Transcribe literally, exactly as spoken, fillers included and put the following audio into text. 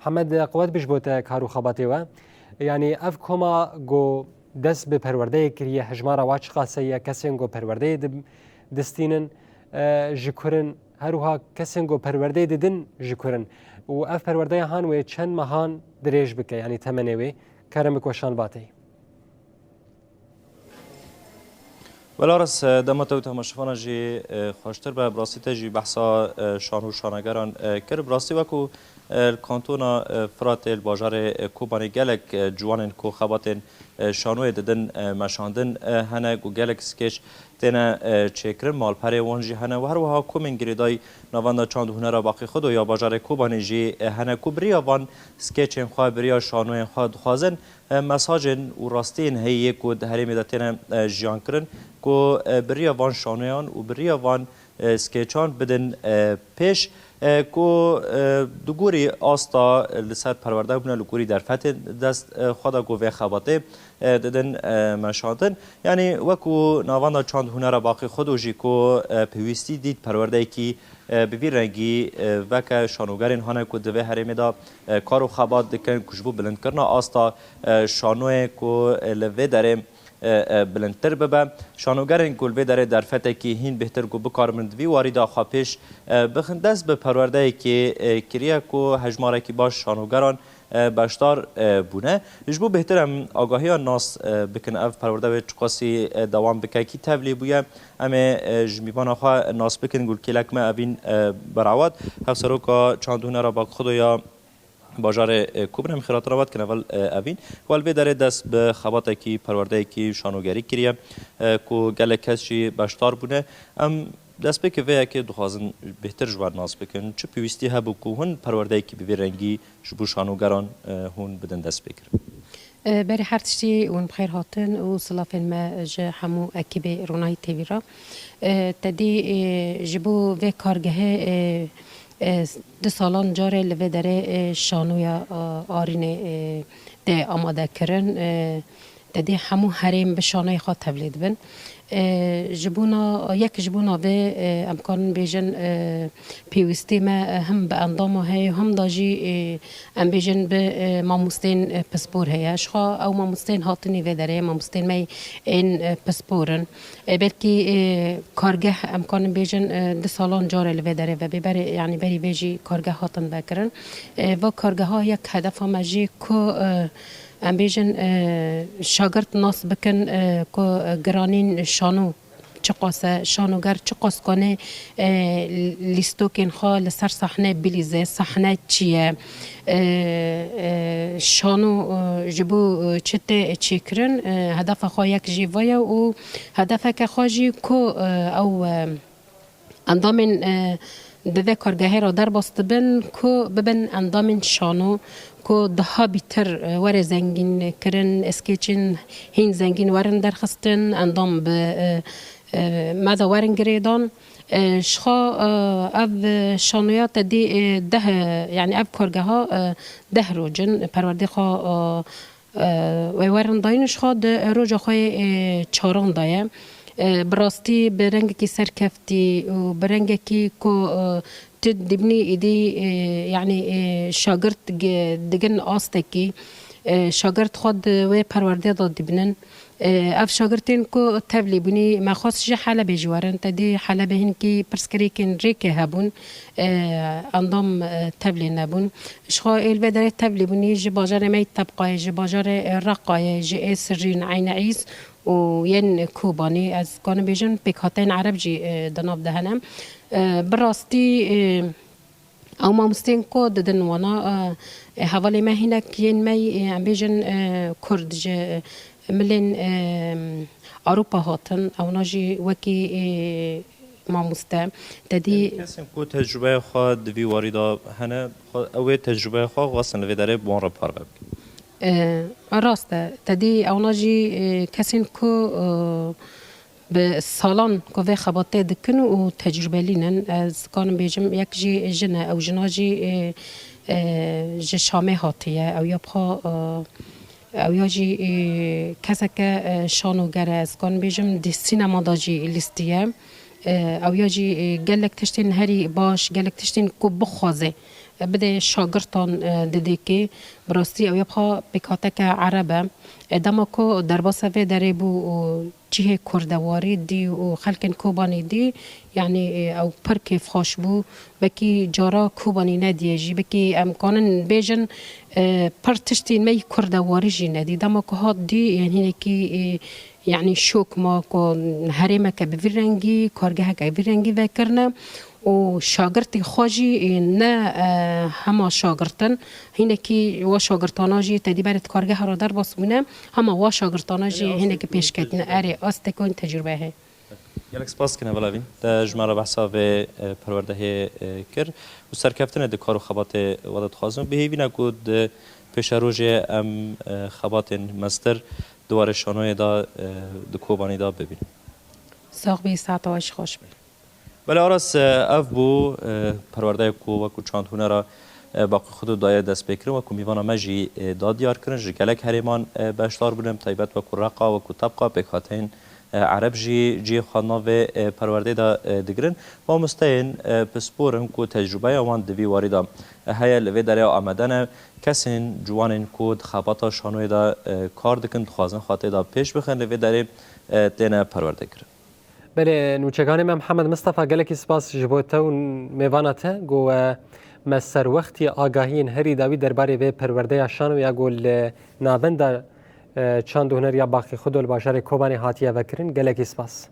Hemed, qewet bij bo te kar û xebatê we. Yanî ev koma ku dest bi perwerdeyê kiriye, hejmara wa çiqase ye, kesên ku perwerdeyê di-, distînin, e, ji kur in, her wiha kesên ku perwerdeyê didin ji kur in. Û ev perwerdeya han wê çend mehan dirêj bike, yanî temenê wê, kerem bik weşan vateyî. Wela res, e, dema te û temaşevana jî, e, xweştir be. Bi rastî te jî behsa, e, şano û şanegeran, e, kir. Bi rastî wekû, e, li kantona, e, Firatê li bajarê, e, Kobanê gelek, e, ciwanên ku xebatên, e, şanoyê didin, e, meşandin, e, hene ku gelek skeç têne, e, çêkirin, malperê wan jî hene û her wiha komên girêdayî navenda çand û hunera Baqî Xudo ya bajarê Kobanê jî, e, hene ku bi riya van skeçên xwe, bi riya şanoyên xwe dixwazin, e, mesajên û rastiyên heyî yê ku di herêmê de têne, e, jiyan kirin, ku, e, bi riya van şanoyan û bi riya van, e, skeçan bidin, e, pêş, e, ku, e, di gorî asta li ser perwerde bûne, li gorî derfetên dest, e, xwe de ku vê xebatê, e, didin, e, meşandin. Yanî wekû navenda çand hunera Baqî Xudo jî ku, e, pêwîstî dît perwerdeyekî, e, bi vî rengî, e, veke şanogerên hane ku di vê herêmê de, e, kar û xebat dikin ku ji bo bilindkirina asta, e, şanoyê ku, e, li vê derê, e, e, bilindtir bibe. Şanogerên ku li vê derê derfetekî hîn bêhtir ku bikaribin di vî warî de xwe pêş, e, bixin, dest bi perwerdeyekê, e, kiriye ku hejmarekî baş şanogeran, e, beşdar, e, bûne. Ji bo bêhtir em agahiya nas, e, bikin, ev perwerde wê çiqasî, e, dewam bike, kî tevlî bûye, em ê, e, ji mîvana xwe nas bikin. Gulkêlek me Evîn, e, Berawat, hevseroka çand û hunera Baqî Xudo ya bajarê, e, Kobanê, em xêratina we dikin. Evel, e, Evîn, we li vê derê dest bi xebatekî, perwerdeyekî şanogerî kiriye, e, ku gelek kes jî beşdar bûne. Em destpêkê vê yekê dixwazin bêhtir ji we nas bikin. Çi pêwîstî hebû ku hûn perwerdeyekî bi vî rengî ji bo şanogeran, e, hûn bidin destpêkirin? E, berî her tiştî hûn bi xêr hatin û silafên me ji hemû ekîbê Ronahî T V re. E, te dî, e, ji bo vê kargehê, e, e, du salan carê li vê derê, e, şanoya, e, Arînê, e, tê amade kirin. E, te dî hemû herêm bi şanoyê xwe tevlê dibin. E, ji bona, yek ji bona vê, e, em karin bêjin, e, pêwîstî me, e, him bi endama heye, him da jî, e, em bêjin bi, e, mamostên, e, pispor heye. Ji xwe ew mamostên hatinî vê derê, mamostên me yên, e, pispor in. E, belkî, e, kargeh, em karin bêjin, e, du salan carê li vê derê vebê. Berê, yanî berî vê jî kargeh hatin vekirin. E, va kargeha yek hedefa me jî ku, e, em bêjin, e, şagirt nas bikin, e, ku, e, giranîn şano çiqas e, şanoger çiqas kane, e, lîstokên xwe li ser sahne bilîze, sahne çi ye, e, e, şano, e, ji bo, e, çi tê çêkirin, e, hedefa xwe yek jî va ye û hedefeke xwe jî ku, e, ew, e, endamên, e, di vê kargehê re derbas dibin ku bibin endamên şano ku daha bîtir, e, were zengîn kirin, eskêçên hîn zengîn werin derxistin, endam bi, e, e, me de werin girêdan. E, ji xwe, e, ev şanoya te dî, e, deh, e, yanî ev kargeha, e, deh roj in, perwerdê xwe, e, e, wê werin dayîn, ji xwe di roja xwe yê, e, çaran de ye. E, bi rastî bi rengekî serkeftî û bi rengekî ku, e, tu dibînî êdî, e, yanî, e, şagirt gi-, digin astekî, e, şagirt xwe di wê perwerdê de dibînin. E, ev şagirtên ku tevlî bûnî, me xwest ji Helebê jî werin. Te dî Helebê hinkî pirsgirêkên rêkê hebûn, e, endam, e, tevlî nebûn. Ji xwe ê li vê derê tevlî bûnî ji bajarê me yê Tebqayê, ji bajarê, e, Reqayê, ji Êsirîn, Eyn Îs û yên Kobanî, ez kanim bêjim pêkhateyên Ereb jî, e, di nav de hene. E, bi rastî, e, ew mamostên ku didin wana, e, e, hevalê me hinek yên me, e, em bêjin, e, Kurd ji, e, milên, e, Ewropa hatin, ewna jî wekî, e, mamoste. Te dî Kesên ku tecrûbeya xwe di vî warî de hene, xwe, ew ê tecrûbeya xwe xwestin li vê derê bi wan re parve bikin. E, rast e. Te dî ewna jî, e, kesên ku, e, bi salan ku vê xebatê dikin û tecrûbelî ne. Ez kanim bêjim, yek jî jin e, ew jina jî, e, e, ji Şamê hatiye, ew ya bi xwe, e, ew ya jî, e, keseke, e, şanoger e, ez kanim bêjim, di sînema de jî lîstiye. E, ew ya jî, e, gelek tiştên herî baş, gelek tiştên ku bixwaze, Bidê şagirtan, e, didêkê, bi rastî ew yê biha pêkhateke ereb e. E, dema ku derbasa vê derê bû û cihê kurdewarî dî û xelkên Kobanî dî, yanî, e, ew pir kêfxweş bû. Wekî cara Kobanî nediye jî, wekî em kanin bêjin, e, pir tiştî me yî kurdewarî jî nedî. Dema ku hat dî, yanî hinekî, e, yanî şok ma ku herêmeke bi vî rengî, kargeheke vî rengî vekirine û şagirtî xwe jî, e, ne, e, hema şagirt in, hinekî wa şagirtana jî tedî berê di kargeha re derbas bûne, hema wa şagirtana jî hinekî pêş ketine. Erê, astekon tecrûbe heye. Gelek spas kine Belavîn. Te ji me re behsa vê, e, perwerdehê, e, kir û serkeftinê di kar û xebatê we de dixwazim. Bi hêvî ne ku di pêşerojê em, e, xebatên meztir di warê şanoyê de, e, di Kobanî de bibînin. Sax bî, saeta we jî xweş be. Belê Aras, e, ev bû, e, perwerdeyek ku wekû çand hunera, e, Baqî Xudo daye destpêkirin, wekû mîvana me jî, e, da diyar kirin. Ji gelek herêman, e, beşdar bûne, bi taybet wekû Reqa, wekû Tebqa, pêkhateyên, e, ereb jî cihê xwe navê, e, perwerdeyê de, e, digirin. Mamosteyên, e, pispor in ku tecrûbeya wan di vî warî de, e, heye, li vê derê amade ne. Kesên ciwanên ku di xebata şanoyê de, e, kar dikin, dixwazin xwe tê de pêş bixin, li vê derê, e, têne perwerdekirin. Belê, nûçeganê me Mihemed Mistefa, gelekî spas ji bo te û mêvana te. Got, e, me serwextî agahiyên herî dawî derbarê vê perwerdeya şano ya ku li Navenda, e, Çand û Huner ya Baqî Xudo li bajarê Kobanê hatiye vekirin. Gelekî spas.